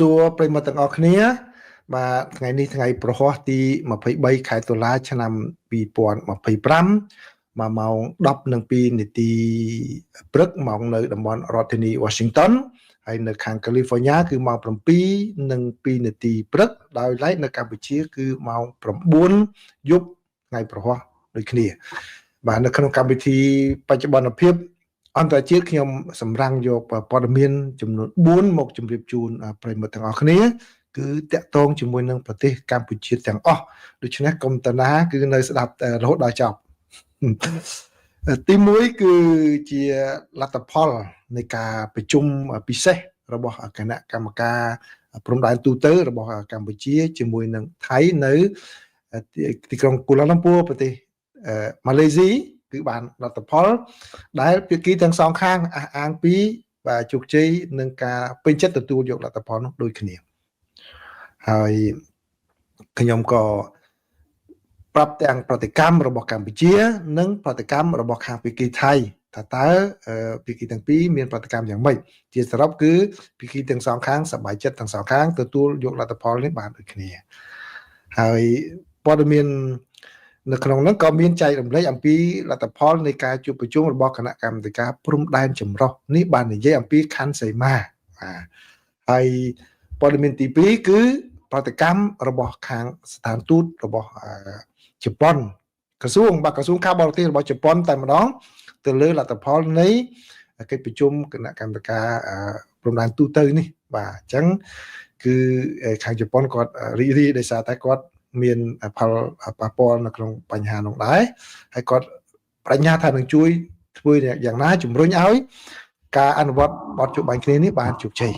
សួរប្រិយមិត្តទាំងអស់គ្នាបាទថ្ងៃនេះថ្ងៃប្រហ័សទី23ខែតុលាឆ្នាំ2025មកម៉ោង10:02នាទីព្រឹកម៉ោងនៅតំបន់រដ្ឋធានី Washington ហើយនៅខាង California គឺម៉ោង7:02នាទីព្រឹកដោយឡែកនៅកម្ពុជាគឺម៉ោង9យប់ថ្ងៃប្រហ័សដូចគ្នាបាទនៅក្នុងកម្មវិធីបច្ចុប្បន្នភាពអន្តរជាតិខ្ញុំសម្រាំងយកព័ត៌មានចំនួន4មកជម្រាបជូនប្រិយមិត្តទាំងអស់គ្នាគឺតាក់ទងជាមួយនឹងប្រទេសកម្ពុជាទាំងអស់ដូច្នេះកុំតាណាគឺនៅស្ដាប់រហូតដល់ចប់ទី1គឺជាលទ្ធផលនៃការប្រជុំពិសេសរបស់គណៈកម្មការព្រំដែនទូទៅរបស់កម្ពុជាជាមួយនឹងថៃនៅទីក្រុងគូឡាឡាំពួរប្រទេសម៉ាឡេស៊ីគឺបានលទ្ធផលដែលភាគីទាំងសងខាងអះអាងពីបាទជោគជ័យនឹងការពេញចិត្តទទួលយកលទ្ធផលនោះដូចគ្នាហើយខ្ញុំក៏ប្រាប់ទាំងប្រតិកម្មរបស់កម្ពុជា និងប្រតិកម្មរបស់ខាងភាគីថៃថាតើភាគីទាំងពីរមានប្រតិកម្មយ៉ាងម៉េចជាសរុបគឺភាគីទាំងសងខាងសប្បាយចិត្តទាំងសងខាងទទួលយកលទ្ធផលនេះបានដូចគ្នាហើយព័ត៌មាននៅក្នុងនោះក៏មានចែករំលែកអំពីលទ្ធផលនៃការជួបប្រជុំរបស់គណៈកម្មាធិការព្រំដែនចម្រុះនេះបាននិយាយអំពីខណ្ឌសីមាបាទហើយព័ត៌មានទី2គឺប្រតិកម្មរបស់ខាងស្ថានទូតរបស់ជប៉ុនក្រសួងបាទក្រសួងការបរទេសរបស់ជប៉ុនតែម្ដងទៅលើលទ្ធផលនៃកិច្ចប្រជុំគណៈកម្មាធិការព្រំដែនទូទៅនេះបាទអញ្ចឹងគឺខាងជប៉ុនគាត់រីករាយដោយសារតែគាត់មានផលប៉ះពាល់នៅក្នុងបញ្ហានោះដែរហើយគាត់បញ្ញាថានឹងជួយធ្វើយ៉ាងណាជំរុញឲ្យការអនុវត្តបទជួបបាញ់គ្នានេះបានជោគជ័យ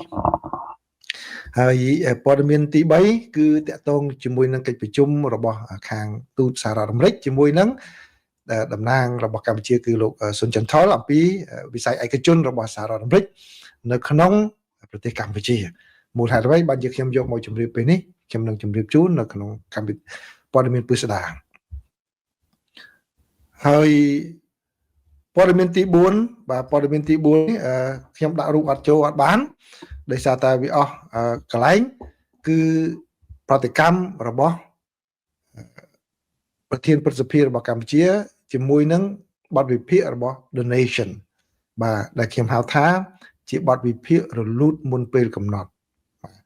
ហើយព័ត៌មានទី3គឺតកតងជាមួយនឹងកិច្ចប្រជុំរបស់ខាងទូតសហរដ្ឋអាមេរិកជាមួយនឹងតំណាងរបស់កម្ពុជាគឺលោកសុនចន្ទថុលអំពីវិស័យឯកជនរបស់សហរដ្ឋអាមេរិកនៅក្នុងប្រទេសកម្ពុជាមូលហេតុអ្វីបានជាខ្ញុំយកមកជម្រាបពេលនេះខ្ញុំនឹងជម្រាបជូននៅក្នុងកម្មវិធីព័ត៌មានពិស្ដាហើយព័ត៌មានទី4បាទព័ត៌មានទី4នេះខ្ញុំដាក់រូបអត់ចូលអត់បានដោយសារតែវាអស់កន្លែងគឺប្រតិកម្មរបស់ប្រធានព្រឹទ្ធសភារបស់កម្ពុជាជាមួយនឹងបទវិភាគរបស់ The Nation បាទដែលខ្ញុំហៅថាជាបទវិភាគរលូតមុនពេលកំណត់បាទ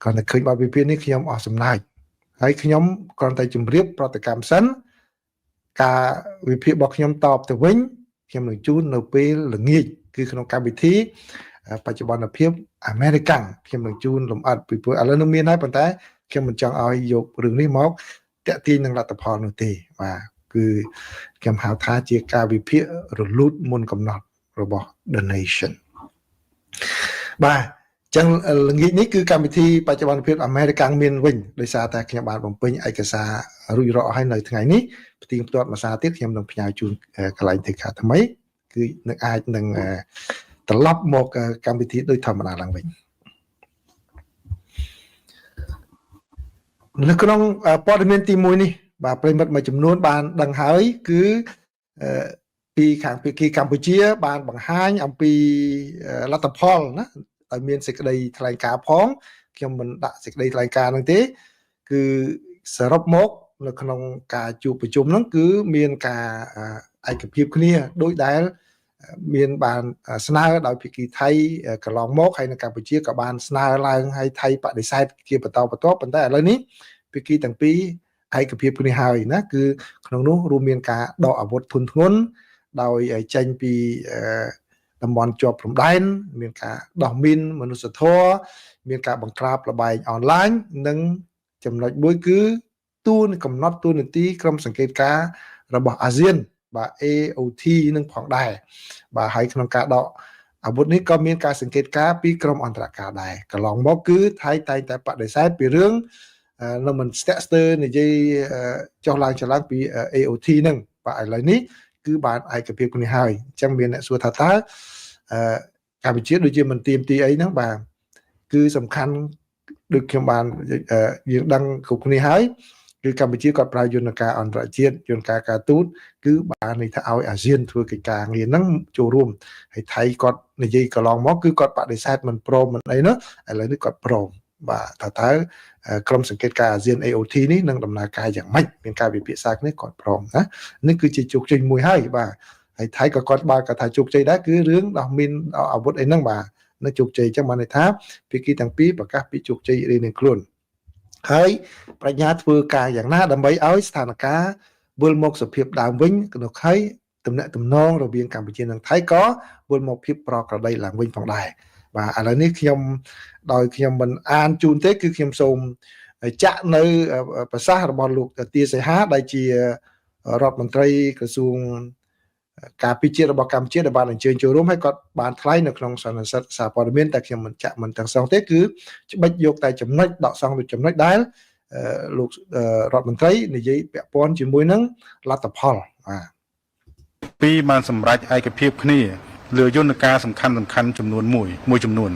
គ្រាន់តែឃើញបទវិភាគនេះខ្ញុំអស់សំណើចហើយខ្ញុំគ្រាន់តែជម្រាបប្រតិកម្មសិនការវិភាគរបស់ខ្ញុំតបទៅវិញខ្ញុំនឹងជូននៅពេលល្ងាចគឺក្នុងកម្មវិធីបច្ចុប្បន្នភាពអាមេរិកាំងខ្ញុំនឹងជូនលម្អិតពីព្រោះឥឡូវនឹងមានហើយប៉ុន្តែខ្ញុំមិនចង់ឲ្យយករឿងនេះមកតាក់ទាញនឹងលទ្ធផលនោះទេបាទគឺខ្ញុំហៅថាជាការវិភាគរលូតមុនកំណត់របស់ The Nation បាទចឹងល្ងាចនេះគឺកម្មវិធីបច្ចុប្បន្នភាពអាមេរិកាំងមានវិញដោយសារតែខ្ញុំបានបំពេញឯកសាររួចរាល់ហើយនៅថ្ងៃនេះផ្ទៀងផ្ទាត់មួយសារទៀតខ្ញុំនឹងផ្ញើជូនកន្លែងធ្វើការថ្មីគឺនឹងអាចនឹងត្រឡប់មកកម្មវិធីដូចធម្មតាឡើងវិញនៅក្នុងព័ត៌មានទី1នេះបាទប្រិមិត្តមួយចំនួនបានដឹងហើយគឺពីខាងភាគីកម្ពុជាបានបង្ហាញអំពីលទ្ធផលណាឲ្យមានសេចក្តីថ្លែងការណ៍ផងខ្ញុំមិនដាក់សេចក្តីថ្លែងការណ៍ហ្នឹងទេគឺសរុបមកនៅក្នុងការជួបប្រជុំហ្នឹងគឺមានការឯកភាពគ្នាដោយដែលមានបានស្នើដោយភាគីថៃកន្លងមកហើយនៅកម្ពុជាក៏បានស្នើឡើងហើយថៃបដិសេធជាបន្តបន្ទាប់ប៉ុន្តែឥឡូវនេះភាគីទាំងពីរឯកភាពគ្នាហើយណាគឺក្នុងនោះរួមមានការដកអាវុធធុនធ្ងន់ដោយចេញពីតំបន់ជាប់ព្រំដែនមានការដោះមីនមនុស្សធម៌មានការបង្ក្រាបល្បែងអនឡាញនិងចំណុចមួយគឺទួនកំណត់ទួនាទីក្រុមសង្កេតការរបស់អាស៊ានបាទ AOT នឹងផងដែរបាទហើយក្នុងការដកអាវុធនេះក៏មានការសង្កេតការពីក្រុមអន្តរការដែរកន្លងមកគឺថៃតែងតែបដិសេធពីរឿងនៅមិនស្ទាក់ស្ទើរនិយាយចុះឡើងចឡើងពី AOT ហ្នឹងបាទឥឡូវនេះគឺបានឯកភាពគ្នាហើយអញ្ចឹងមានអ្នកសួរថាតើកម្ពុជាដូចជាមិនទៀមទីអីហ្នឹងបាទគឺសំខាន់ដូចខ្ញុំបានយើងដឹងគ្រប់គ្នាហើយគឺកម្ពុជាគាត់ប្រើយន្តការអន្តរជាតិយន្តការការទូតគឺបានន័យថាឲ្យអាស៊ានធ្វើកិច្ចការងារហ្នឹងចូលរួមហើយថៃគាត់និយាយកន្លងមកគឺគាត់បដិសេធមិនព្រមមិនអីនោះឥឡូវនេះគាត់ព្រម បាទថាតើក្រុមសង្កេតការអាស៊ាន AOT នេះនឹងដំណើរការយ៉ាងម៉េចមានការពិភាក្សាគ្នាគាត់ព្រមណានេះគឺជាជោគជ័យមួយហើយបាទហើយថៃក៏គាត់បើកថាជោគជ័យដែរគឺរឿងដោះមីនអាវុធអីហ្នឹងបាទនៅជោគជ័យអញ្ចឹងបានន័យថាភាគីទាំងពីរប្រកាសពីជោគជ័យរៀងៗខ្លួនហើយប្រាជ្ញាធ្វើការយ៉ាងណាដើម្បីឲ្យស្ថានភាពវិលមកសភាពដើមវិញក្នុងហើយទំនាក់ទំនងរវាងកម្ពុជានិងថៃក៏វិលមកភាពប្រក្រតីឡើងវិញផងដែរបាទឥឡូវនេះខ្ញុំដោយខ្ញុំមិនអានជូនទេគឺខ្ញុំសូមចាក់នៅប្រសាសន៍របស់លោកទាសីហាដែលជារដ្ឋមន្ត្រីក្រសួងការពារជាតិរបស់កម្ពុជាដែលបានអញ្ជើញចូលរួមហើយគាត់បានថ្លែងនៅក្នុងសន្និសីទសារព័ត៌មានតែខ្ញុំមិនចាក់មិនទាំងសងទេគឺច្បិចយកតែចំណុចដកសងទៅចំណុចដែលលោករដ្ឋមន្ត្រីនិយាយពាក់ព័ន្ធជាមួយនឹងលទ្ធផលបាទ ពីរបានសម្រេចឯកភាពគ្នាលើយន្តការសំខាន់សំខាន់ចំនួនមួយមួយចំនួន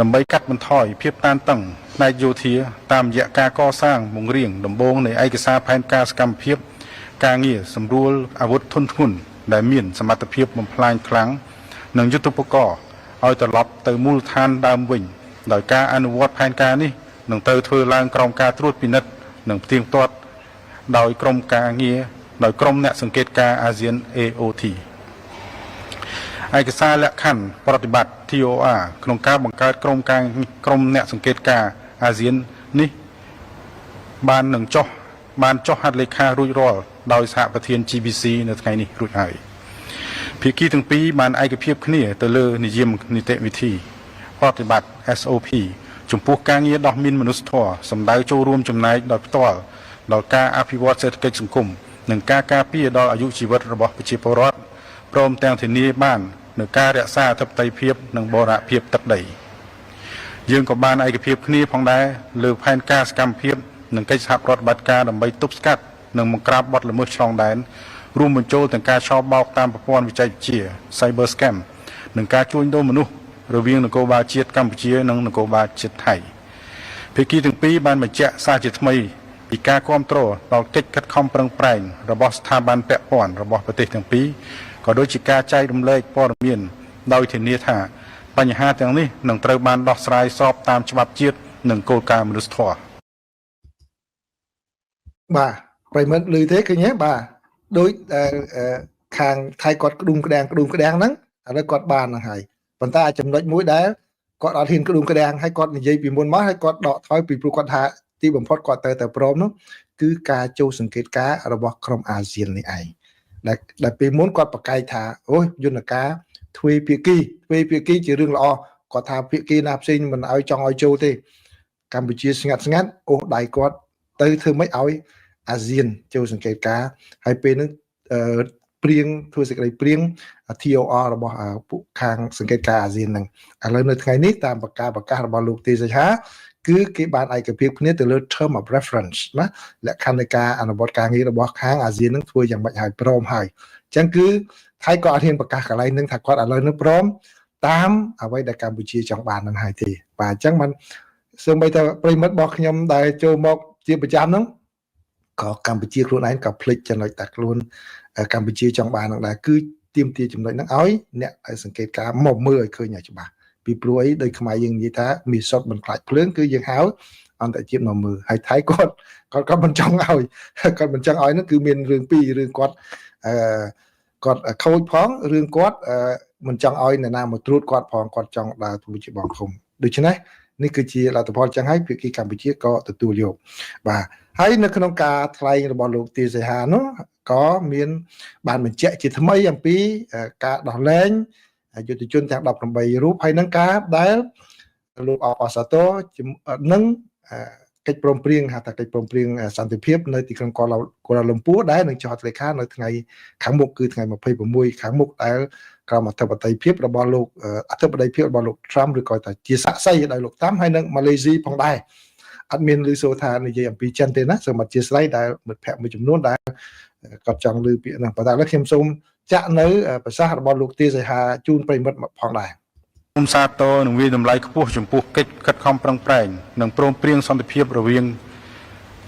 ដើម្បីកាត់បន្ថយភាពតានតឹងផ្នែកយោធាតាមរយៈការកសាងបង្រៀងដំបូងនៃឯកសារផែនការសកម្មភាពការងារសម្រួលអាវុធធុនធ្ងន់ដែលមានសមត្ថភាពបំផ្លាញខ្លាំងនិងយុទ្ធោបករណ៍ឲ្យត្រឡប់ទៅមូលដ្ឋានដើមវិញដោយការអនុវត្តផែនការនេះនឹងត្រូវធ្វើឡើងក្រោមការត្រួតពិនិត្យនិងផ្ទៀងផ្ទាត់ដោយក្រុមការងារដោយក្រុមអ្នកសង្កេតការអាស៊ាន AOT ឯកសារលក្ខខណ្ឌប្រតិបត្តិ TOR ក្នុងការបង្កើតក្រុមការក្រុមអ្នកសង្កេតការអាស៊ាននេះបាននឹងចុះបានចុះហត្ថលេខារួចរាល់ដោយសហប្រធាន GBC នៅថ្ងៃនេះរួចហើយភាគីទាំងពីរបានឯកភាពគ្នាទៅលើនិយមនីតិវិធីប្រតិបត្តិ SOP ចំពោះការងារដោះមីនមនុស្សធម៌សម្ដៅចូលរួមចំណែកដោយផ្ទាល់ដល់ការអភិវឌ្ឍសេដ្ឋកិច្ចសង្គមនិងការការពារដល់អាយុជីវិតរបស់ប្រជាពលរដ្ឋព្រមទាំងធានាបាននូវការរក្សាអធិបតេយ្យភាពនិងបូរណភាពទឹកដីយើងក៏បានឯកភាពគ្នាផងដែរលើផែនការសកម្មភាពនិងកិច្ចសហប្រតិបត្តិការដើម្បីទប់ស្កាត់និងបង្ក្រាបបទល្មើសឆ្លងដែនរួមបញ្ចូលទាំងការឆោបោកតាមប្រព័ន្ធបច្ចេកវិទ្យា Cyber Scam និងការជួញដូរមនុស្សរវាងនគរបាលជាតិកម្ពុជានិងនគរបាលជាតិថៃភាគីទាំងពីរបានបញ្ជាក់សារជាថ្មីពីការគ្រប់គ្រងដល់កិច្ចខិតខំប្រឹងប្រែងរបស់ស្ថាប័នពាក់ព័ន្ធរបស់ប្រទេសទាំងពីរក៏ដូចជាការចែករំលែកព័ត៌មានដោយធានាថាបញ្ហាទាំងនេះនឹងត្រូវបានដោះស្រាយស្របតាមច្បាប់ជាតិនិងគោលការណ៍មនុស្សធម៌ បាទប្រិយមិត្តឮទេឃើញទេបាទដូចដែលខាងថៃគាត់ក្ដុំក្ដាំងក្ដុំក្ដាំងហ្នឹងឥឡូវគាត់បានហ្នឹងហើយប៉ុន្តែចំណុចមួយដែលគាត់អត់ហ៊ានក្ដុំក្ដាំងហើយគាត់និយាយពីមុនមកហើយគាត់ដកថយពីព្រោះគាត់ថាទីបំផុតគាត់ត្រូវតែព្រមនោះគឺការចូលសង្កេតការរបស់ក្រុមអាស៊ាននេះឯងដែលដែលពីមុនគាត់ប្រកែកថាអូយយន្តការទ្វេភាគីទ្វេភាគីជារឿងល្អគាត់ថាភាគីណាផ្សេងមិនឲ្យចង់ឲ្យចូលទេកម្ពុជាស្ងាត់ស្ងាត់អូសដៃគាត់ទៅធ្វើម៉េចឲ្យអាស៊ានចូលសង្កេតការហើយពេលហ្នឹងព្រៀងធ្វើសេចក្តីព្រៀង TOR របស់ពួកខាងសង្កេតការអាស៊ានហ្នឹងឥឡូវនៅថ្ងៃនេះតាមប្រកាសប្រកាសរបស់លោកទេសីហាគឺគេបានឯកភាពគ្នាទៅលើ term of reference ណាលក្ខខណ្ឌនៃការអនុវត្តការងាររបស់ខាងអាស៊ាននឹងធ្វើយ៉ាងម៉េចឲ្យព្រមហើយអញ្ចឹងគឺថៃក៏អត់ហ៊ានប្រកាសកន្លែងហ្នឹងថាគាត់ឥឡូវនេះព្រមតាមអ្វីដែលកម្ពុជាចង់បាននឹងហើយទេបាទអញ្ចឹងបានសូម្បីតែប្រិយមិត្តរបស់ខ្ញុំដែលចូលមកជាប្រចាំហ្នឹងក៏កម្ពុជាខ្លួនឯងក៏ភ្លេចចំណុចតែខ្លួនកម្ពុជាចង់បាននឹងដែរគឺទាមទារចំណុចហ្នឹងឲ្យអ្នកសង្កេតការមកមើលឲ្យឃើញឲ្យច្បាស់ពីព្រោះអីដោយខ្មែរយើងនិយាយថាមីសុតមិនខ្លាចភ្លើងគឺយើងហៅអន្តរជាតិមកមើលហើយថៃគាត់គាត់គាត់មិនចង់ឲ្យគាត់មិនចង់ឲ្យហ្នឹងគឺមានរឿងពីររឿងគាត់អឺគាត់ខូចផងរឿងគាត់មិនចង់ឲ្យអ្នកណាមកត្រួតគាត់ផងគាត់ចង់ដើរធ្វើជាបងឃុំដូច្នេះនេះគឺជាលទ្ធផលចឹងហើយភាគីកម្ពុជាក៏ទទួលយកបាទហើយនៅក្នុងការថ្លែងរបស់លោកទាសីហានោះក៏មានបានបញ្ជាក់ជាថ្មីអំពីការដោះលែងយុទ្ធជនទាំង18រូបហើយនឹងការដែលលោកអបអសាទរនឹងកិច្ចព្រមព្រៀងហៅថាកិច្ចព្រមព្រៀងសន្តិភាពនៅទីក្រុងកូឡាលំពួរដែលនឹងចុះហត្ថលេខានៅថ្ងៃខាងមុខគឺថ្ងៃ26ខាងមុខដែលក្រោមអធិបតីភាពរបស់លោកអធិបតីភាពរបស់លោក Trump ឬក៏ថាជាសាក្សីដោយលោក Trump ហើយនិងម៉ាឡេស៊ីផងដែរអត់មានឮសូរថានិយាយអំពីចិនទេណាសូមអធ្យាស្រ័យដែលមិត្តភ័ក្តិមួយចំនួនដែលគាត់ចង់ឮពាក្យហ្នឹងប៉ុន្តែឥឡូវខ្ញុំសូមចាក់នៅប្រសាសន៍របស់លោកទាសីហាជូនប្រិយមិត្តមកផងដែរ សូមសាទរនឹងវាយតម្លៃខ្ពស់ចំពោះកិច្ចខិតខំប្រឹងប្រែងនិងព្រមព្រៀងសន្តិភាពរវាង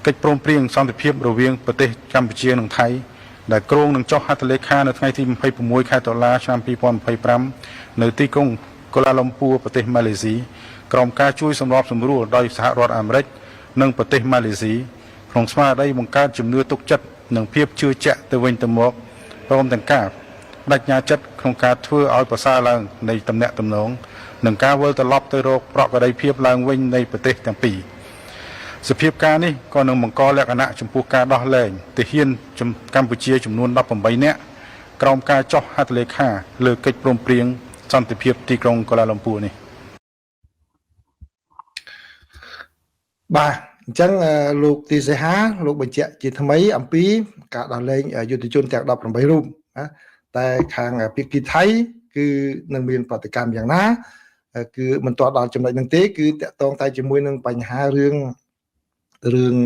កិច្ចព្រមព្រៀងសន្តិភាពរវាងប្រទេសកម្ពុជានិងថៃដែលគ្រោងនឹងចុះហត្ថលេខានៅថ្ងៃទី26ខែតុលាឆ្នាំ2025នៅទីក្រុងកូឡាលំពួរប្រទេសម៉ាឡេស៊ី ក្រោមការជួយសម្របសម្រួលដោយសហរដ្ឋអាមេរិកនិងប្រទេសម៉ាឡេស៊ីក្នុងស្មារតីបង្កើតជំនឿទុកចិត្តនិងភាពជឿជាក់ទៅវិញទៅមកព្រមទាំងការបដិញ្ញាចិត្តក្នុងការធ្វើឲ្យប្រសើរឡើងនៃទំនាក់ទំនងនិងការវិលត្រឡប់ទៅរកប្រក្រតីភាពឡើងវិញនៃប្រទេសទាំងពីរសភាពការនេះក៏នឹងបង្កលក្ខណៈចំពោះការដោះលែងទាហានកម្ពុជាចំនួន18នាក់ក្រោមការចុះហត្ថលេខាលើកិច្ចព្រមព្រៀងសន្តិភាពទីក្រុងកូឡាឡាំពួរនេះ បាទអញ្ចឹងលោកទីសីហាលោកបញ្ជាក់ជាថ្មីអំពីការដោះលែងយុទ្ធជនទាំង18រូបណាតែខាងភាគីថៃគឺនឹងមានប្រតិកម្មយ៉ាងណាគឺមិនទាន់ដល់ចំណុចហ្នឹងទេគឺតកតងតែជាមួយនឹងបញ្ហារឿងរឿង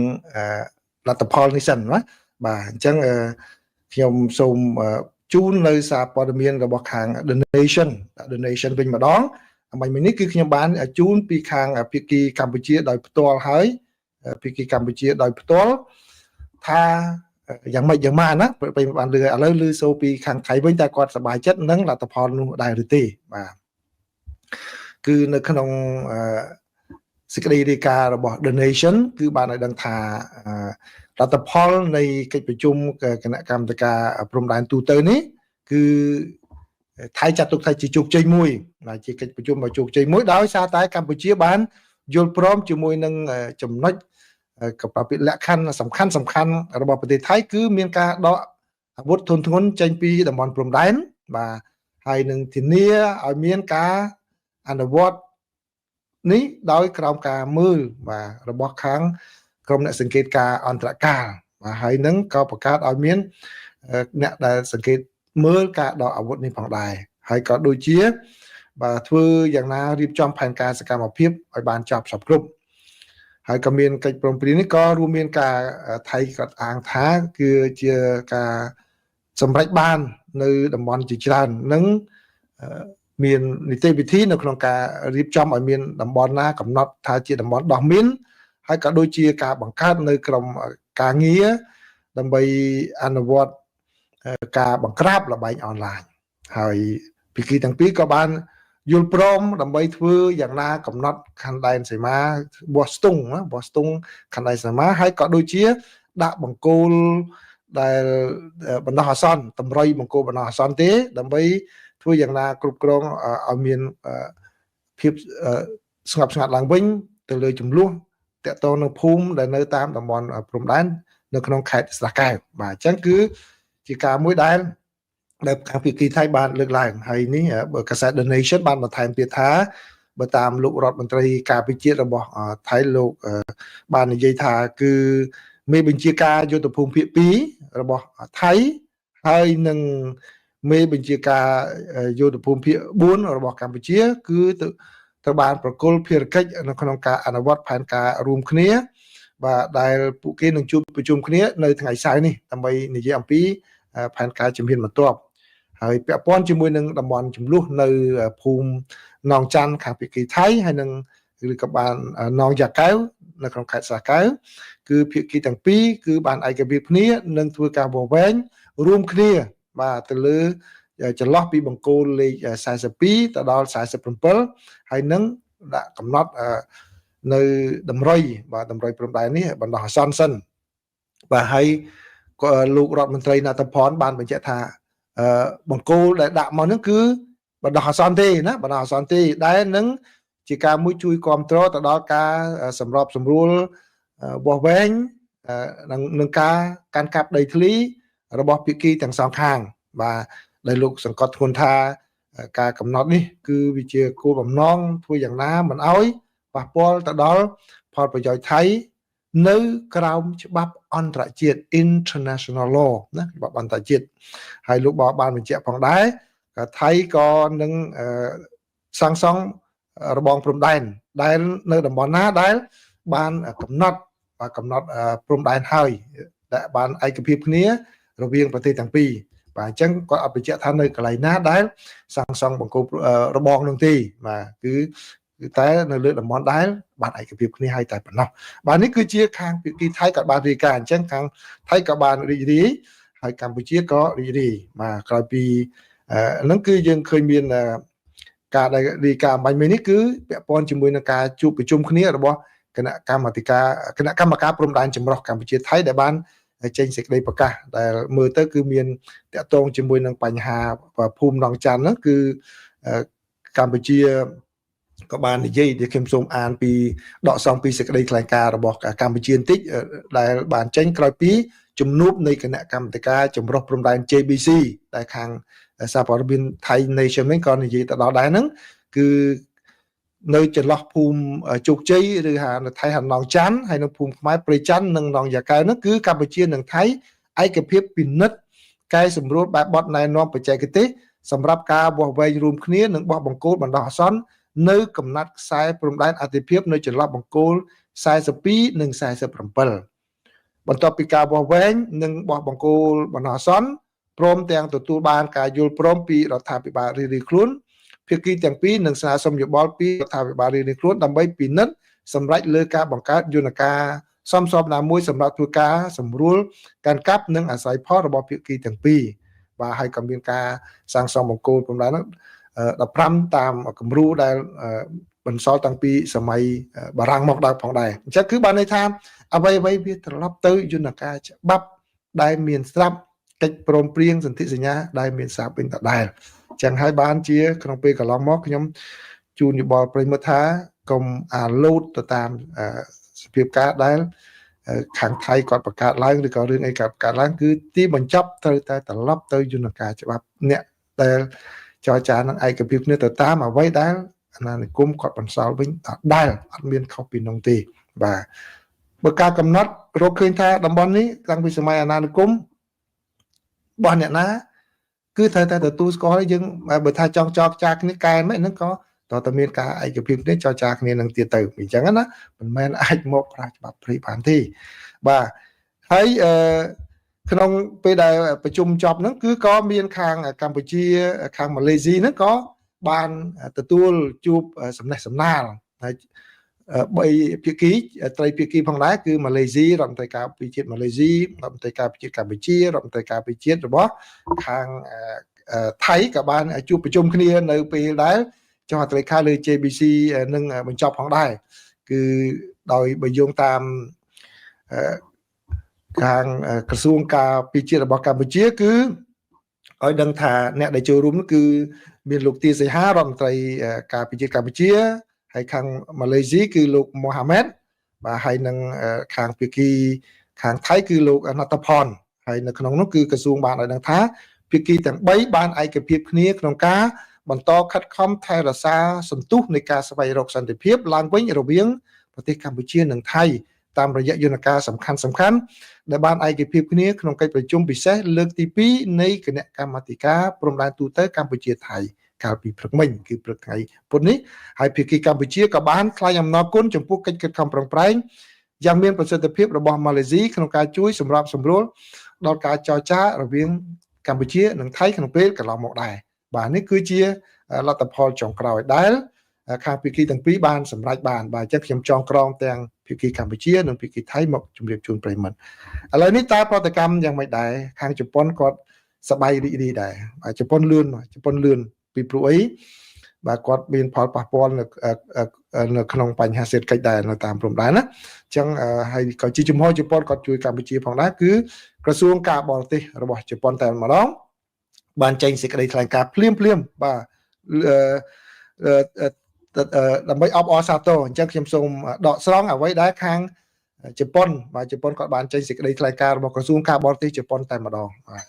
លទ្ធផលនេះសិនណាបាទអញ្ចឹងខ្ញុំសូមជូននៅសារព័ត៌មានរបស់ខាង The Nation The Nation វិញម្ដងអម្បាញ់មិញនេះគឺខ្ញុំបានជូនពីខាងភាគីកម្ពុជាដោយផ្ទាល់ហើយភាគីកម្ពុជាដោយផ្ទាល់ថាយ៉ាងម៉េចយ៉ាងម៉ាណាពេលបានលឺឥឡូវលឺសូពីខាងថៃវិញតើគាត់សប្បាយចិត្តនឹងលទ្ធផលនោះដែរឬទេបាទគឺនៅក្នុងសេចក្តីរាយការណ៍របស់ The Nation គឺបានឲ្យដឹងថាលទ្ធផលនៃកិច្ចប្រជុំគណៈកម្មាធិការព្រំដែនទូទៅនេះគឺថៃចាត់ទុកថាជាជោគជ័យមួយបាទជាកិច្ចប្រជុំដ៏ជោគជ័យមួយដោយសារតែកម្ពុជាបានយល់ព្រមជាមួយនឹងចំណុចកបិលក្ខខណ្ឌសំខាន់សំខាន់របស់ប្រទេសថៃគឺមានការដកអាវុធធុនធ្ងន់ចេញពីតំបន់ព្រំដែនបាទហើយនឹងធានាឲ្យមានការអនុវត្តនេះដោយក្រោមការមើលបាទរបស់ខាងក្រុមអ្នកសង្កេតការអន្តរកាលបាទហើយនឹងក៏បង្កើតឲ្យមានអ្នកដែលសង្កេតមើលការដកអាវុធនេះផងដែរហើយក៏ដូចជាបាទធ្វើយ៉ាងណារៀបចំផែនការសកម្មភាពឲ្យបានចប់សពគ្រប់ហើយក៏មានកិច្ចព្រមព្រៀងនេះក៏រួមមានការថៃក៏អាងថាគឺជាការសម្រេចបាននៅតំបន់ជាច្រើននិងមាននីតិវិធីនៅក្នុងការរៀបចំឲ្យមានតំបន់ណាកំណត់ថាជាតំបន់ដោះមីនហើយក៏ដូចជាការបង្កើតនៅក្រុមការងារដើម្បីអនុវត្តការបង្ក្រាបល្បែងអនឡាញហើយភាគីទាំងពីរក៏បានយល់ព្រមដើម្បីធ្វើយ៉ាងណាកំណត់ខណ្ឌដែនសីមាបោះស្ទង់ណាបោះស្ទង់ខណ្ឌដែនសីមាហើយក៏ដូចជាដាក់បង្គោលដែលបណ្ដោះអាសន្នតម្រុយបង្គោលបណ្ដោះអាសន្នទេដើម្បីធ្វើយ៉ាងណាគ្រប់គ្រងឲ្យមានភាពស្ងប់ស្ងាត់ឡើងវិញទៅលើចំនួនតកតងនឹងភូមិដែលនៅតាមតំបន់ព្រំដែននៅក្នុងខេត្តស្រះកែវបាទអញ្ចឹងគឺជាការមួយដែលខាងភាគីថៃបានលើកឡើងហើយនេះកាសែត The Nation បានបន្ថែមទៀតថាបើតាមលោករដ្ឋមន្ត្រីការពារជាតិរបស់ថៃលោកបាននិយាយថាគឺមេបញ្ជាការយុទ្ធភូមិភាគ2របស់ថៃហើយនឹងមេបញ្ជាការយុទ្ធភូមិភាគ4របស់កម្ពុជាគឺត្រូវបានប្រគល់ភារកិច្ចនៅក្នុងការអនុវត្តផែនការរួមគ្នាបាទដែលពួកគេនឹងជួបប្រជុំគ្នានៅថ្ងៃសៅរ៍នេះដើម្បីនិយាយអំពីផែនការជំហានបន្ទាប់ហើយពាក់ព័ន្ធជាមួយនឹងតំបន់ចំនួននៅភូមិណងច័ន្ទខាងភាគីថៃហើយនឹងឬក៏បានណងយ៉ាកែវនៅក្នុងខេត្តស្រះកែវគឺភាគីទាំងពីរគឺបានឯកភាពគ្នានឹងធ្វើការវាស់វែងរួមគ្នាបាទទៅលើចន្លោះពីបង្គោលលេខ42ទៅដល់47ហើយនឹងដាក់កំណត់នៅតម្រុយបាទតម្រុយព្រំដែននេះបណ្ដោះអាសន្នសិនបាទហើយក៏លោករដ្ឋមន្ត្រីណដ្ឋផនបានបញ្ជាក់ថាបង្គោលដែលដាក់មកហ្នឹងគឺបណ្ដោះអាសន្នទេណាបណ្ដោះអាសន្នទេដែលនឹងជាការមួយជួយគ្រប់គ្រងទៅដល់ការសម្របសម្រួលវាស់វែងនឹងការកាន់កាប់ដីធ្លីរបស់ភាគីទាំងសងខាងបាទដែលលោកសង្កត់ធ្ងន់ថាការកំណត់នេះគឺវាជាគោលបំណងធ្វើយ៉ាងណាមិនអោយប៉ះពាល់ទៅដល់ផលប្រយោជន៍ថៃនៅក្រោមច្បាប់អន្តរជាតិ international law ណាច្បាប់អន្តរជាតិហើយលោកបបានបញ្ជាក់ផងដែរថៃក៏នឹងសាងសង់របងព្រំដែនដែលនៅតំបន់ណាដែលបានកំណត់កំណត់ព្រំដែនហើយដែលបានឯកភាពគ្នារវាងប្រទេសទាំងពីរបាទអញ្ចឹងគាត់អត់បញ្ជាក់ថានៅកន្លែងណាដែលសាងសង់បង្គោលរបងនោះទេបាទគឺតែនៅលើតំបន់ដែលបានឯកភាពគ្នាហើយតែប៉ុណ្ណោះបាទនេះគឺជាខាងភាគីថៃក៏បានរាយការណ៍អញ្ចឹងខាងថៃក៏បានរីករាយហើយកម្ពុជាក៏រីករាយបាទក្រោយពីហ្នឹងគឺយើងឃើញមាន ការដែលរាយការណ៍អម្បាញ់មិញនេះគឺពាក់ព័ន្ធជាមួយនឹងការជួបប្រជុំគ្នារបស់គណៈកម្មាធិការគណៈកម្មការព្រំដែនចម្រុះកម្ពុជាថៃដែលបានចេញសេចក្តីប្រកាសដែលមើលទៅគឺមានតាក់ទងជាមួយនឹងបញ្ហាភូមិណងច័ន្ទហ្នឹងគឺកម្ពុជាក៏បាននិយាយដែលខ្ញុំសូមអានពីដកស្រង់ពីសេចក្តីថ្លែងការណ៍របស់កម្ពុជាបន្តិចដែលបានចេញក្រោយពីជំនួបនៃគណៈកម្មាធិការចម្រុះព្រំដែន JBC ដែលខាងសារព័ត៌មានថៃ Nation នេះក៏និយាយទៅដល់ដែរហ្នឹងគឺនៅចន្លោះភូមិជោគជ័យឬហៅនៅថៃហៅណងច័ន្ទហើយនៅភូមិខ្មែរព្រៃច័ន្ទនិងណងយ៉ាកែវហ្នឹងគឺកម្ពុជានិងថៃឯកភាពពិនិត្យកែសម្រួលបែបបទណែនាំបច្ចេកទេសសម្រាប់ការវាស់វែងរួមគ្នានិងបោះបង្គោលបណ្ដោះអាសន្ននៅកំណាត់ខ្សែព្រំដែនអតិភិបនៅចន្លោះបង្គោល42និង47បន្ទាប់ពីការវាស់វែងនិងបោះបង្គោលបណ្ដោះអាសន្នព្រមទាំងទទួលបានការយល់ព្រមពីរដ្ឋាភិបាលរៀងៗខ្លួនភាគីទាំងពីរនឹងស្នើសុំយោបល់ពីរដ្ឋាភិបាលរៀងៗខ្លួនដើម្បីពិនិត្យសម្រេចលើការបង្កើតយន្តការសមស្របណាមួយសម្រាប់ធ្វើការសម្រួលការកាប់និងអាស្រ័យផលរបស់ភាគីទាំងពីរបាទហើយក៏មានការសាងសង់បង្គោលព្រំដែនហ្នឹង15តាមគំរូដែលបន្សល់តាំងពីសម័យបារាំងមកដល់ផងដែរអញ្ចឹងគឺបានន័យថាអ្វីអ្វីវាត្រឡប់ទៅយន្តការច្បាប់ដែលមានស្រាប់កិច្ចព្រមព្រៀងសន្ធិសញ្ញាដែលមានស្រាប់វិញដដែលចឹងហើយបានជាក្នុងពេលកន្លងមកខ្ញុំជូនយោបល់ប្រិយមិត្តថាកុំអាលូតទៅតាមសភាពការដែលខាងថៃគាត់បង្កើតឡើងឬក៏រឿងអីគាត់បង្កើតឡើងគឺទីបញ្ចប់ត្រូវតែត្រឡប់ទៅយន្តការច្បាប់អ្នកដែលចរចានឹងឯកភាពគ្នាទៅតាមអ្វីដែលអាណានិគមគាត់បន្សល់វិញដដែលអត់មានខុសពីនោះទេបាទបើការកំណត់រកឃើញថាតំបន់នេះតាំងពីសម័យអាណានិគមរបស់អ្នកណាគឺត្រូវតែទទួលស្គាល់យើងបើថាចង់ចរចាគ្នាកែមិនហ្នឹងក៏តើតើមានការឯកភាពគ្នាចរចាគ្នានឹងទៀតទៅអញ្ចឹងណាមិនមែនអាចមកប្រាច្បាប់ព្រីបានទេបាទហើយអឺក្នុងពេលដែលប្រជុំចប់ហ្នឹងគឺក៏មានខាងកម្ពុជាខាងម៉ាឡេស៊ីហ្នឹងក៏បានទទួលជួបសំណេះសំណាលហើយបីភាគីត្រីភាគីផងដែរគឺម៉ាឡេស៊ីរដ្ឋមន្ត្រីការពារជាតិម៉ាឡេស៊ីរដ្ឋមន្ត្រីការពារជាតិកម្ពុជារដ្ឋមន្ត្រីការពារជាតិរបស់ខាងថៃក៏បានជួបប្រជុំគ្នានៅពេលដែលចុះហត្ថលេខាលើ JBC នឹងបញ្ចប់ផងដែរគឺដោយបើយោងតាមខាងក្រសួងការពារជាតិរបស់កម្ពុជាគឺឲ្យដឹងថាអ្នកដែលចូលរួមគឺមានលោកទាសីហារដ្ឋមន្ត្រីការពារជាតិកម្ពុជាហើយខាងម៉ាឡេស៊ីគឺលោកម៉ូហាម៉េតបាទហើយនឹងខាងភាគីខាងថៃគឺលោកណតផនហើយនៅក្នុងនោះគឺក្រសួងបានឲ្យដឹងថាភាគីទាំង3បានឯកភាពគ្នាក្នុងការបន្តខិតខំថែរក្សាសន្ទុះនៃការស្វែងរកសន្តិភាពឡើងវិញរវាងប្រទេសកម្ពុជានិងថៃតាមរយៈយន្តការសំខាន់សំខាន់ដែលបានឯកភាពគ្នាក្នុងកិច្ចប្រជុំពិសេសលើកទី2នៃគណៈកម្មាធិការព្រំដែនទូទៅកម្ពុជាថៃកាលពីព្រឹកមិញគឺព្រឹកថ្ងៃពុធនេះហើយភាគីកម្ពុជាក៏បានថ្លែងអំណរគុណចំពោះកិច្ចខិតខំប្រឹងប្រែងយ៉ាងមានប្រសិទ្ធភាពរបស់ម៉ាឡេស៊ីក្នុងការជួយសម្របសម្រួលដល់ការចរចារវាងកម្ពុជានិងថៃក្នុងពេលកន្លងមកដែរបាទនេះគឺជាលទ្ធផលចុងក្រោយដែលខាងភាគីទាំងពីរបានសម្រេចបានបាទអញ្ចឹងខ្ញុំចងក្រងទាំងភាគីកម្ពុជានិងភាគីថៃមកជម្រាបជូនប្រិយមិត្តឥឡូវនេះតើប្រតិកម្មយ៉ាងម៉េចដែរខាងជប៉ុនគាត់សប្បាយរីករាយដែរបាទជប៉ុនលឿនជប៉ុនលឿនពីព្រោះអីបាទគាត់មានផលប៉ះពាល់នៅក្នុងបញ្ហាសេដ្ឋកិច្ចដែរនៅតាមព្រំដែនណាអញ្ចឹងហើយក៏ជាជំហរជប៉ុនគាត់ជួយកម្ពុជាផងដែរគឺក្រសួងការបរទេសរបស់ជប៉ុនតែម្ដងបានចេញសេចក្តីថ្លែងការណ៍ភ្លាមភ្លាមបាទដើម្បីអបអរសាទរអញ្ចឹងខ្ញុំសូមដកស្រង់អ្វីដែលខាងជប៉ុនបាទជប៉ុនគាត់បានចេញសេចក្តីថ្លែងការណ៍របស់ក្រសួងការបរទេសជប៉ុនតែម្ដងបាទ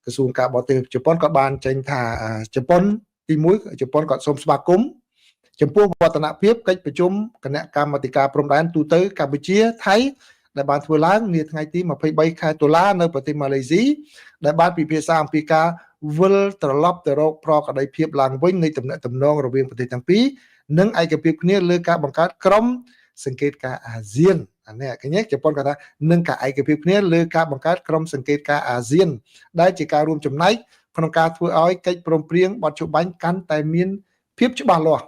ក្រសួងការបរទេសជប៉ុនក៏បានចេញថាជប៉ុនទី1ជប៉ុនគាត់សូមស្វាគមន៍ចំពោះវឌ្ឍនភាពកិច្ចប្រជុំគណៈកម្មាធិការព្រំដែនទូទៅកម្ពុជាថៃដែលបានធ្វើឡើងនាថ្ងៃទី23ខែតុលានៅប្រទេសម៉ាឡេស៊ីដែលបានពិភាក្សាអំពីការវិលត្រឡប់ទៅរកប្រក្រតីភាពឡើងវិញនៃទំនាក់ទំនងរវាងប្រទេសទាំងពីរនិងឯកភាពគ្នាលើការបង្កើតក្រុមសង្កេតការអាស៊ានអានេះកញ្ញាជប៉ុនគាត់ថានឹងការឯកភាពគ្នាលើការបង្កើតក្រុមសង្កេតការអាស៊ានដែលជាការរួមចំណែកក្នុងការធ្វើឲ្យកិច្ចព្រមព្រៀងបទច្បាញ់កាន់តែមានភាពច្បាស់លាស់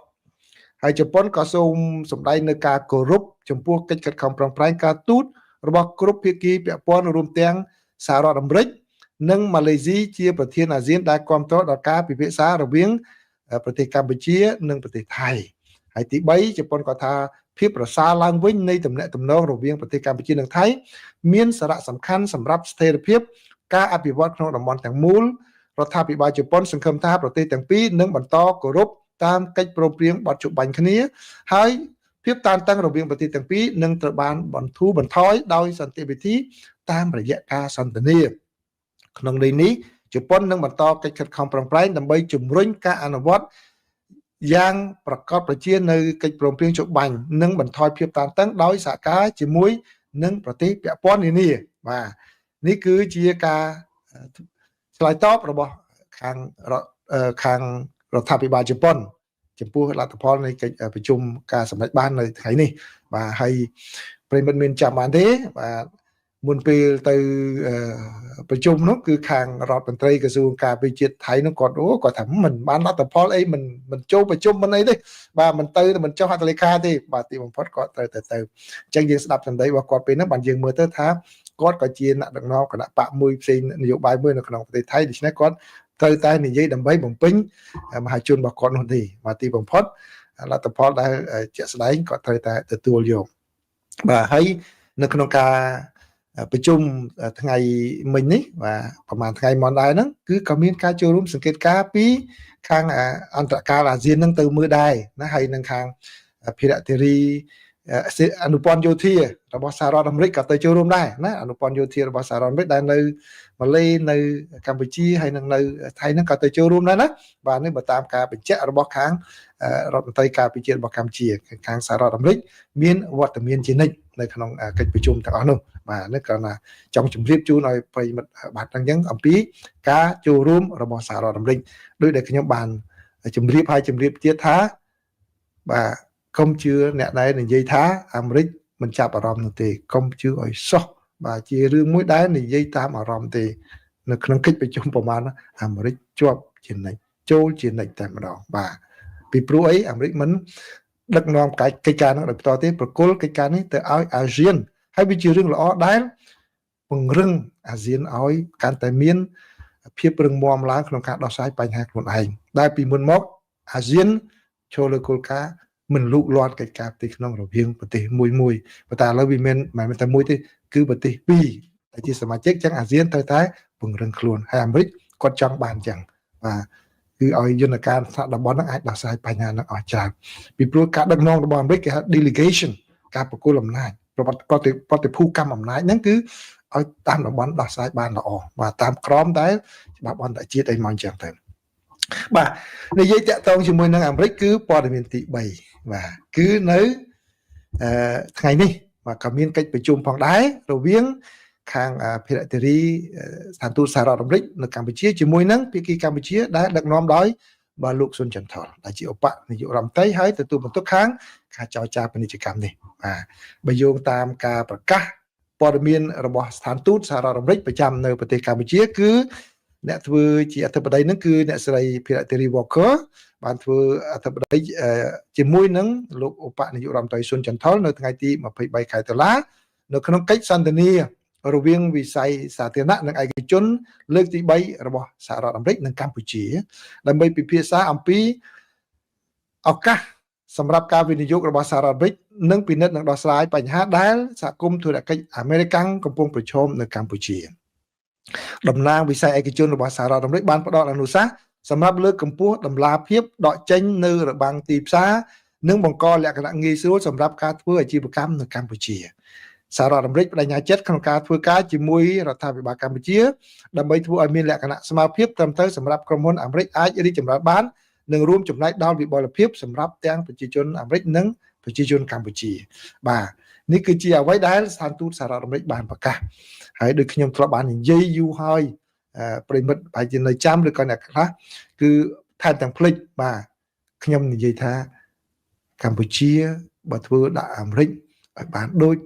ហើយជប៉ុនក៏សូមសម្ដែងនៅការគោរពចំពោះកិច្ចខិតខំប្រឹងប្រែងការទូតរបស់គ្រប់ភាគីពាក់ព័ន្ធរួមទាំងសហរដ្ឋអាមេរិកនិងម៉ាឡេស៊ីជាប្រធានអាស៊ានដែលគាំទ្រដល់ការពិភាក្សារវាង ប្រទេសកម្ពុជានិងប្រទេសថៃហើយទី3ជប៉ុនក៏ថាភាពប្រសើរឡើងវិញនៃទំនាក់ទំនងរវាងប្រទេសកម្ពុជានិងថៃមានសារៈសំខាន់សម្រាប់ស្ថិរភាពការអភិវឌ្ឍក្នុងតំបន់ទាំងមូលរដ្ឋាភិបាលជប៉ុនសង្ឃឹមថាប្រទេសទាំងពីរនឹងបន្តគោរពតាមកិច្ចព្រមព្រៀងបទជបាញ់គ្នាហើយភាពតានតឹងរវាងប្រទេសទាំងពីរនឹងត្រូវបានបន្ធូរបន្ថយដោយសន្តិវិធីតាមរយៈការសន្ទនាក្នុងន័យនេះជប៉ុននឹងបន្តកិច្ចខិតខំប្រឹងប្រែងដើម្បីជំរុញការអនុវត្តយ៉ាងប្រកបប្រជានៅកិច្ចព្រមព្រៀងជបាញ់និងបន្ថយភាពតានតឹងដោយសហការជាមួយនឹងប្រទេសពាក់ព័ន្ធនានាបាទនេះគឺជាការឆ្លើយតបរបស់ខាងខាងរដ្ឋាភិបាលជប៉ុនចំពោះលទ្ធផលនៃកិច្ចប្រជុំការសម្រេចបាននៅថ្ងៃនេះបាទហើយប្រិយមិត្តមានចាំបានទេបាទមុនពេលទៅប្រជុំនោះគឺខាងរដ្ឋមន្ត្រីក្រសួងការពារជាតិថៃនោះគាត់អូគាត់ថាមិនបានលទ្ធផលអីមិនមិនចូលប្រជុំមិនអីទេបាទមិនទៅមិនចុះហត្ថលេខាទេបាទទីបំផុតគាត់ត្រូវតែទៅអញ្ចឹងយើងស្ដាប់សម្ដីរបស់គាត់ពេលហ្នឹងបានយើងមើលទៅថាគាត់ក៏ជាអ្នកដឹកនាំគណបក្សមួយផ្សេងនយោបាយមួយនៅក្នុងប្រទេសថៃដូច្នេះគាត់ត្រូវតែនិយាយដើម្បីបំពេញមហាជនរបស់គាត់នោះទេបាទទីបំផុតលទ្ធផលដែលជាក់ស្ដែងគាត់ត្រូវតែទទួលយកបាទហើយនៅក្នុងការប្រជុំថ្ងៃមិញនេះបាទប្រហែលថ្ងៃមុនដែរហ្នឹងគឺក៏មានការចូលរួមសង្កេតការពីខាងអន្តរការអាស៊ានហ្នឹងទៅមើលដែរណាហើយនឹងខាងភិរធិរីអនុព័ន្ធយោធារបស់សហរដ្ឋអាមេរិកក៏ទៅចូលរួមដែរណាអនុព័ន្ធយោធារបស់សហរដ្ឋអាមេរិកដែលនៅម៉ាឡេនៅកម្ពុជាហើយនឹងនៅថៃហ្នឹងក៏ទៅចូលរួមដែរណាបាទនេះបើតាមការបញ្ជាក់របស់ខាងរដ្ឋមន្ត្រីការពារជាតិរបស់កម្ពុជាខាងសហរដ្ឋអាមេរិកមានវត្តមានជានិច្ចនៅក្នុងកិច្ចប្រជុំទាំងអស់នោះបាទនេះគ្រាន់តែចង់ជម្រាបជូនឲ្យប្រិយមិត្តបាទអញ្ចឹងអំពីការចូលរួមរបស់សហរដ្ឋអាមេរិកដោយដែលខ្ញុំបានជម្រាបហើយជម្រាបទៀតថាបាទកុំជឿអ្នកដែលនិយាយថាអាមេរិកមិនចាប់អារម្មណ៍នោះទេកុំជឿឲ្យសោះបាទជារឿងមួយដែលនិយាយតាមអារម្មណ៍ទេនៅក្នុងកិច្ចប្រជុំប្រមាណអាមេរិកជាប់ជានិច្ចចូលជានិច្ចតែម្ដងបាទពីព្រោះអីអាមេរិកមិនដឹកនាំកិច្ចការនោះដោយផ្ទាល់ទេប្រគល់កិច្ចការនេះទៅឲ្យអាស៊ានហើយវាជារឿងល្អដែលពង្រឹងអាស៊ានឲ្យកាន់តែមានភាពរឹងមាំឡើងក្នុងការដោះស្រាយបញ្ហាខ្លួនឯងដែលពីមុនមកអាស៊ានចូលលើគោលការណ៍មិនលូកលាន់កិច្ចការផ្ទៃក្នុងរវាងប្រទេសមួយមួយប៉ុន្តែឥឡូវវាមានមិនមែនតែមួយទេគឺប្រទេសពីរដែលជាសមាជិកចឹងអាស៊ានត្រូវតែពង្រឹងខ្លួនហើយអាមេរិកគាត់ចង់បានចឹងបាទគឺឲ្យយន្តការសហតំបន់ហ្នឹងអាចដោះស្រាយបញ្ហាហ្នឹងអស់ច្រើនពីព្រោះការដឹកនាំរបស់អាមេរិកគេហៅ delegation ការប្រគល់អំណាចប្រតិប្រតិភូកម្មអំណាចហ្នឹងគឺឲ្យតាមតំបន់ដោះស្រាយបានល្អបាទតាមក្រមដែលច្បាប់អន្តរជាតិអីមកអញ្ចឹងទៅបាទនិយាយតាក់ទងជាមួយនឹងអាមេរិកគឺព័ត៌មានទី3បាទគឺនៅអឺថ្ងៃនេះបាទក៏មានកិច្ចប្រជុំផងដែររវាងខាងភិរធិរីស្ថានទូតសហរដ្ឋអាមេរិកនៅកម្ពុជាជាមួយនឹងភាគីកម្ពុជាដែលដឹកនាំដោយបាទលោកសុនចន្ទថុលដែលជាឧបនាយករដ្ឋមន្ត្រីហើយទទួលបន្ទុកខាងការចរចាពាណិជ្ជកម្មនេះបាទបើយោងតាមការប្រកាសព័ត៌មានរបស់ស្ថានទូតសហរដ្ឋអាមេរិកប្រចាំនៅប្រទេសកម្ពុជាគឺអ្នកធ្វើជាអធិបតីនឹងគឺអ្នកស្រីភិរធិរី Walker បានធ្វើអធិបតីជាមួយនឹងលោកឧបនាយករដ្ឋមន្ត្រីសុនចន្ទថុលនៅថ្ងៃទី23ខែតុលានៅក្នុងកិច្ចសន្ទនារវាងវិស័យសាធារណៈនិងឯកជនលើកទី3របស់សហរដ្ឋអាមេរិកនិងកម្ពុជាដើម្បីពិភាក្សាអំពីឱកាសសម្រាប់ការវិនិយោគរបស់សហរដ្ឋអាមេរិកនិងពិនិត្យនិងដោះស្រាយបញ្ហាដែលសហគមន៍ធុរកិច្ចអាមេរិកកំពុងប្រឈមនៅកម្ពុជាតំណាងវិស័យឯកជនរបស់សហរដ្ឋអាមេរិកបានផ្ដល់អនុសាសន៍សម្រាប់លើកកម្ពស់តម្លាភាពដកចេញនៅរបាំងទីផ្សារនិងបង្កលក្ខណៈងាយស្រួលសម្រាប់ការធ្វើអាជីវកម្មនៅកម្ពុជាសហរដ្ឋអាមេរិកបដិញ្ញាចិត្តក្នុងការធ្វើការជាមួយរដ្ឋាភិបាលកម្ពុជាដើម្បីធ្វើឲ្យមានលក្ខណៈស្មើភាពត្រឹមត្រូវសម្រាប់ក្រុមហ៊ុនអាមេរិកអាចរីកចម្រើនបាននិងរួមចំណែកដល់វិបុលភាពសម្រាប់ទាំងប្រជាជនអាមេរិកនិងប្រជាជនកម្ពុជាបាទនេះគឺជាអ្វីដែលស្ថានទូតសហរដ្ឋអាមេរិកបានប្រកាសហើយដូចខ្ញុំធ្លាប់បាននិយាយយូរហើយប្រិយមិត្តប្រហែលជានៅចាំឬក៏អ្នកខ្លះគឺថែមទាំងភ្លេចបាទខ្ញុំនិយាយថាកម្ពុជាបើធ្វើដាក់អាមេរិកឲ្យបានដូច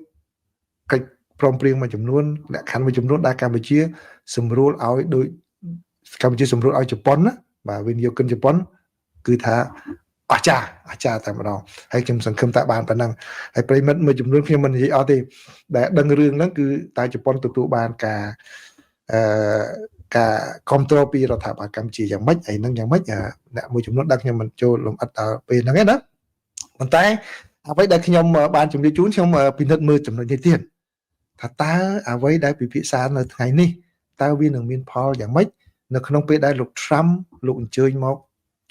កិច្ចព្រមព្រៀងមួយចំនួនលក្ខខណ្ឌមួយចំនួនដែលកម្ពុជាសម្រួលឲ្យដូចកម្ពុជាសម្រួលឲ្យជប៉ុនណាបាទវិនិយោគិនជប៉ុនគឺថាអស្ចារ្យអស្ចារ្យតែម្ដងហើយខ្ញុំសង្ឃឹមថាបានប៉ុណ្ណឹងហើយប្រិយមិត្តមួយចំនួនខ្ញុំមិននិយាយអស់ទេដែលដឹងរឿងហ្នឹងគឺតែជប៉ុនទទួលបានការអឺ ការគ្រប់គ្រងពីរដ្ឋាភិបាលកម្ពុជាយ៉ាងម៉េចអីហ្នឹងយ៉ាងម៉េចអ្នកមួយចំនួនដឹងខ្ញុំមិនចូលលំអិតដល់ពេលហ្នឹងទេណាប៉ុន្តែអ្វីដែលខ្ញុំបានជម្រាបជូនខ្ញុំពិនិត្យមើលចំណុចនេះទៀតថាតើអ្វីដែលពិភាក្សានៅថ្ងៃនេះតើវានឹងមានផលយ៉ាងម៉េចនៅក្នុងពេលដែលលោក Trump លោកអញ្ជើញមក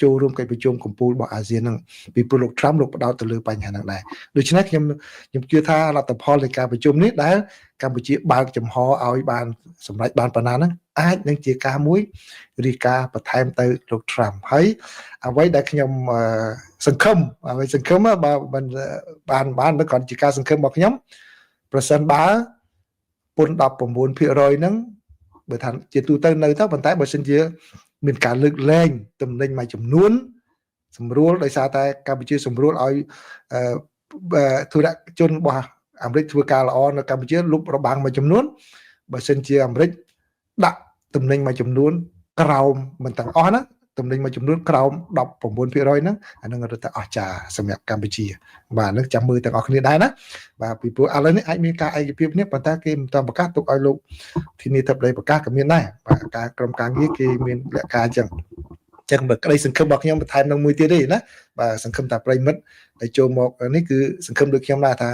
ចូលរួមកិច្ចប្រជុំកំពូលរបស់អាស៊ានហ្នឹងពីព្រោះលោក Trump លោកផ្ដោតទៅលើបញ្ហាហ្នឹងដែរដូច្នេះខ្ញុំខ្ញុំជឿថាលទ្ធផលនៃការប្រជុំនេះដែលកម្ពុជាបើកចំហឲ្យបានសម្រេចបានប៉ុណ្ណាហ្នឹងអាចនឹងជាការមួយរាយការណ៍បន្ថែមទៅលោក Trump ហើយអ្វីដែលខ្ញុំសង្ឃឹមអ្វីសង្ឃឹមបើបានបានបានគ្រាន់ជាការសង្ឃឹមរបស់ខ្ញុំប្រសិនបើពន្ធ19%ហ្នឹងបើថាជាទូទៅនៅទៅប៉ុន្តែបើសិនជាមានការលើកលែងទំនិញមួយចំនួនសម្រួលដោយសារតែកម្ពុជាសម្រួលឲ្យធុរជនរបស់អាមេរិកធ្វើការល្អនៅកម្ពុជាលុបរបាំងមួយចំនួនបើសិនជាអាមេរិកដាក់ទំនិញមួយចំនួនក្រោមមិនទាំងអស់ណាទំនិញមួយចំនួនក្រោម19%ហ្នឹងអាហ្នឹងរឹតតែអស្ចារ្យសម្រាប់កម្ពុជាបាទហ្នឹងចាំមើលទាំងអស់គ្នាដែរណាបាទពីព្រោះឥឡូវនេះអាចមានការឯកភាពនេះប៉ុន្តែគេមិនទាន់ប្រកាសទុកឲ្យលោកធានាធិបតីប្រកាសក៏មានដែរបាទការក្រុមការងារគេមានលក្ខការអញ្ចឹងចឹងបើក្តីសង្ឃឹមរបស់ខ្ញុំបន្ថែមនឹងមួយទៀតទេណាបាទសង្ឃឹមថាប្រិមិត្តដែលចូលមកនេះគឺសង្ឃឹមដូចខ្ញុំដែរថា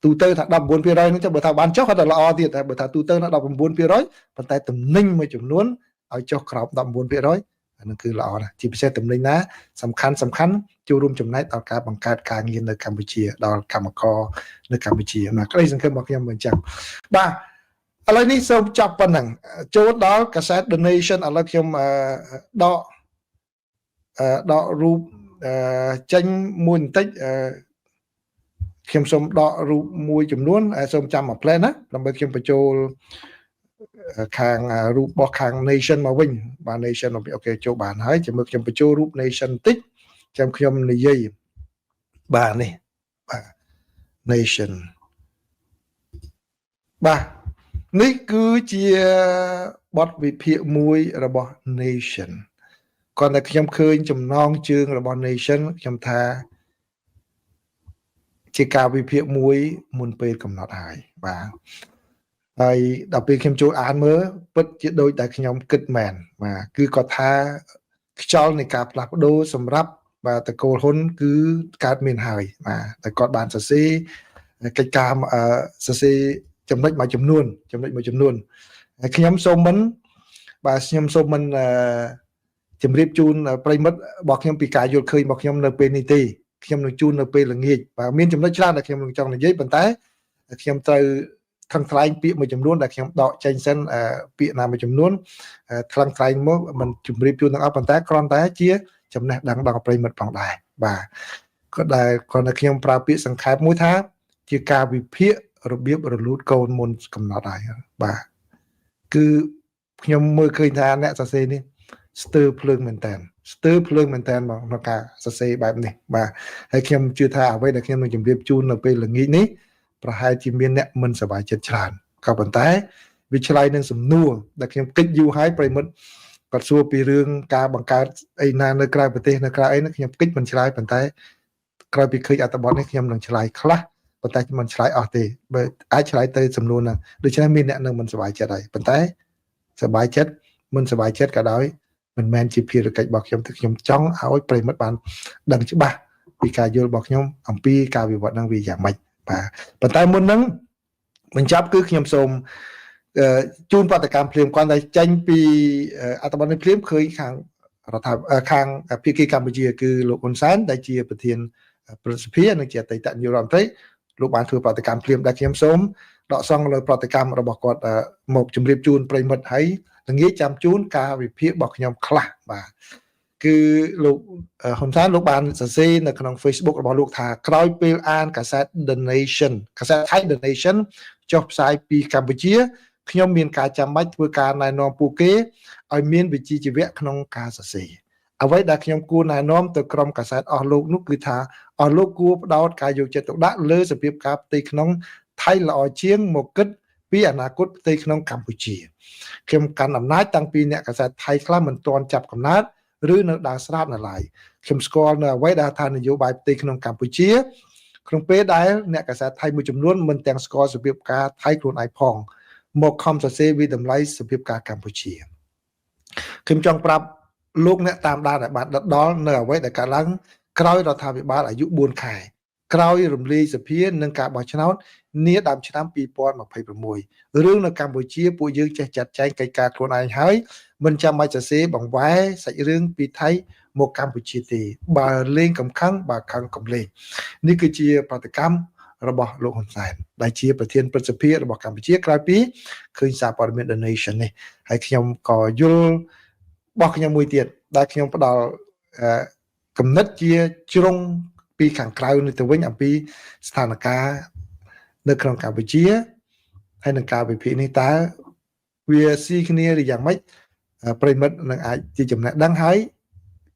ទូទៅថា19%ហ្នឹងចុះបើថាបានចុះក៏តែល្អទៀតតែបើថាទូទៅណា19%ប៉ុន្តែទំនិញមួយចំនួនឲ្យចុះក្រោម19%អានឹងគឺល្អណាស់ជាពិសេសទំនិញណាសំខាន់សំខាន់ចូលរួមចំណែកដល់ការបង្កើតការងារនៅកម្ពុជាដល់កម្មករនៅកម្ពុជាណាក្តីសង្ឃឹមរបស់ខ្ញុំមិនអញ្ចឹងបាទឥឡូវនេះសូមចប់ប៉ុណ្ណឹងចូលដល់កាសែត The Nation ឥឡូវខ្ញុំដកដករូបចេញមួយបន្តិចខ្ញុំសូមដករូបមួយចំនួនសូមចាំមួយភ្លែតណាដើម្បីខ្ញុំបញ្ចូលខាងរូបរបស់ខាង Nation មកវិញបាទ Nation OK ចូលបានហើយចាំមើលខ្ញុំបញ្ចូលរូប Nation បន្តិចចាំខ្ញុំនិយាយបាទនេះបាទ Nation បាទនេះគឺជាបទវិភាគមួយរបស់ Nation គាត់តែខ្ញុំឃើញចំណងជើងរបស់ Nation ខ្ញុំថាជាការវិភាគមួយមុនពេលកំណត់ហើយបាទហើយដល់ពេលខ្ញុំចូលអានមើលពិតជាដូចតែខ្ញុំគិតមែនបាទគឺគាត់ថាខ្យល់នៃការផ្លាស់ប្ដូរសម្រាប់បាទត្រកូលហ៊ុនគឺកើតមានហើយបាទតែគាត់បានសរសេរកិច្ចការសរសេរចំណុចមួយចំនួនចំណុចមួយចំនួនហើយខ្ញុំសូមមិនបាទខ្ញុំសូមមិនជម្រាបជូនប្រិមិត្តរបស់ខ្ញុំពីការយល់ឃើញរបស់ខ្ញុំនៅពេលនេះទេខ្ញុំនឹងជូននៅពេលល្ងាចបាទមានចំណុចច្រើនដែលខ្ញុំនឹងចង់និយាយប៉ុន្តែខ្ញុំត្រូវថ្លឹងថ្លែងពាក្យមួយចំនួនដែលខ្ញុំដកចេញសិនពាក្យណាមួយចំនួនថ្លឹងថ្លែងមកមិនជម្រាបជូនទាំងអស់ប៉ុន្តែគ្រាន់តែជាចំណេះដឹងដល់ប្រិមិត្តផងដែរបាទក៏ដែលគ្រាន់តែខ្ញុំប្រើពាក្យសង្ខេបមួយថា ជាការវិភាគរបៀបរលូតកូនមុនកំណត់ហើយបាទគឺខ្ញុំមើលឃើញថាអ្នកសរសេរនេះស្ទើរភ្លើងមែនតើស្ទើរភ្លើងមែនតើមកក្នុងការសរសេរបែបនេះបាទហើយខ្ញុំជឿថាអ្វីដែលខ្ញុំនឹងជម្រាបជូននៅពេលល្ងាចនេះប្រហែលជាមានអ្នកមិនសប្បាយចិត្តច្រើនក៏ប៉ុន្តែវាឆ្លើយនឹងសំណួរដែលខ្ញុំគិតយូរហើយប្រិមិត្តគាត់សួរពីរឿងការបង្កើតអីណានៅក្រៅប្រទេសនៅក្រៅអីហ្នឹងខ្ញុំគិតមិនឆ្លើយប៉ុន្តែក្រោយពីឃើញអត្ថបទនេះខ្ញុំនឹងឆ្លើយខ្លះប៉ុន្តែមិនឆ្លើយអស់ទេបើអាចឆ្លើយទៅសំណួរហ្នឹងដូច្នេះមានអ្នកនឹងមិនសប្បាយចិត្តហើយប៉ុន្តែសប្បាយចិត្តមិនសប្បាយចិត្តក៏ដោយមិនមែនជាភារកិច្ចរបស់ខ្ញុំទេខ្ញុំចង់ឲ្យប្រិមិត្តបានដឹងច្បាស់ពីការយល់របស់ខ្ញុំអំពីការវិវត្តហ្នឹងវាយ៉ាងម៉េចបាទប៉ុន្តែមុនហ្នឹងបញ្ចប់គឺខ្ញុំសូមជូនប្រតិកម្មភ្លាមគាត់តែចេញពីអត្ថបទនេះភ្លាមឃើញខាងរដ្ឋាខាងភាគីកម្ពុជាគឺលោកហ៊ុនសែនដែលជាប្រធានព្រឹទ្ធសភានិងជាអតីតនាយករដ្ឋមន្ត្រីលោកបានធ្វើប្រតិកម្មភ្លាមដែលខ្ញុំសូមដកស្រង់លើប្រតិកម្មរបស់គាត់មកជម្រាបជូនប្រិមិត្តហើយល្ងាចចាំជូនការវិភាគរបស់ខ្ញុំខ្លះបាទគឺលោកហ៊ុនសែនលោកបានសរសេរនៅក្នុង Facebook របស់លោកថាក្រោយពេលអានកាសែត The Nation កាសែតថៃ The Nation ចុះផ្សាយពីកម្ពុជាខ្ញុំមានការចាំបាច់ធ្វើការណែនាំពួកគេឲ្យមានវិជ្ជាជីវៈក្នុងការសរសេរអ្វីដែលខ្ញុំគួរណែនាំទៅក្រុមកាសែតអស់លោកនោះគឺថាអស់លោកគួរផ្ដោតការយកចិត្តទុកដាក់លើសភាពការផ្ទៃក្នុងថៃល្អជាងមកគិតពីអនាគតផ្ទៃក្នុងកម្ពុជាខ្ញុំកាន់អំណាចតាំងពីអ្នកកាសែតថៃខ្លះមិនទាន់ចាប់កំណើតឬនៅដើរស្រាបនៅឡើយខ្ញុំស្គាល់នៅអ្វីដែលថានយោបាយផ្ទៃក្នុងកម្ពុជាក្នុងពេលដែលអ្នកកាសែតថៃមួយចំនួនមិនទាំងស្គាល់សភាពការថៃខ្លួនឯងផង មកខំសរសេរវាតម្លៃសភាពការកម្ពុជាខ្ញុំចង់ប្រាប់លោកអ្នកតាមដានឲ្យបានដល់នៅអ្វីដែលកើតឡើងក្រោយរដ្ឋាភិបាលអាយុ4ខែក្រោយរំលាយសភានិងការបោះឆ្នោតនាដើមឆ្នាំ2026រឿងនៅកម្ពុជាពួកយើងចេះចាត់ចែងកិច្ចការខ្លួនឯងហើយមិនចាំបាច់សរសេរបង្វែរសាច់រឿងពីថៃមកកម្ពុជាទេបើលេងកំខឹងបើខឹងកំលេងនេះគឺជាប្រតិកម្មរបស់លោកហ៊ុនសែនដែលជាប្រធានព្រឹទ្ធសភារបស់កម្ពុជាក្រោយពីឃើញសារព័ត៌មាន The Nation នេះហើយខ្ញុំក៏យល់របស់ខ្ញុំមួយទៀតដែលខ្ញុំផ្ដល់គំនិតជាជ្រុងពីខាងក្រៅនេះទៅវិញអំពីស្ថានភាពនៅក្នុងកម្ពុជាហើយនឹងការវិភាគនេះតើវាស៊ីគ្នាឬយ៉ាងម៉េចប្រិមិត្តនឹងអាចជាចំណេះដឹងហើយ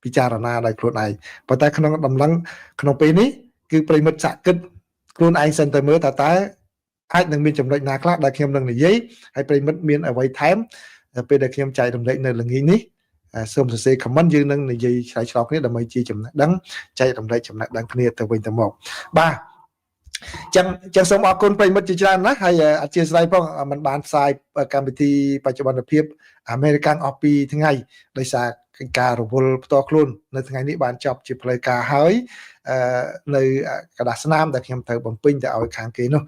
ពិចារណាដោយខ្លួនឯងប៉ុន្តែក្នុងដំឡឹងក្នុងពេលនេះគឺប្រិមិត្តសាក់គិតខ្លួនឯងសិនទៅមើលថាតើអាចនឹងមានចំណុចណាខ្លះដែលខ្ញុំនឹងនិយាយហើយប្រិមិត្តមានអ្វីថែមពេលដែលខ្ញុំចែករំលែកនៅល្ងាចនេះសូមសរសេរ comment យើងនឹងនិយាយឆ្លើយឆ្លងគ្នាដើម្បីជាចំណេះដឹងចែករំលែកចំណេះដឹងគ្នាទៅវិញទៅមកបាទចឹងចឹងសូមអរគុណប្រិមិត្តជាច្រើនណាស់ហើយអធិស្ឋានផងมันបានផ្សាយកម្មវិធីបច្ចុប្បន្នភាពអាមេរិកអស់ពីថ្ងៃដោយសារការរវល់ផ្ទាល់ខ្លួននៅថ្ងៃនេះបានចប់ជាផ្លូវការហើយនៅក្រដាសស្នាមដែលខ្ញុំត្រូវបំពេញទៅឲ្យខាងគេនោះ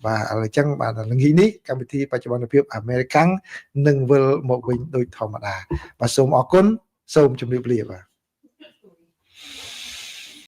បាទឥឡូវចឹងបាទល្ងាចនេះកម្មវិធីបច្ចុប្បន្នភាពអាមេរិកនឹងវិលមកវិញដូចធម្មតាបាទសូមអរគុណសូមជម្រាបលាបាទ។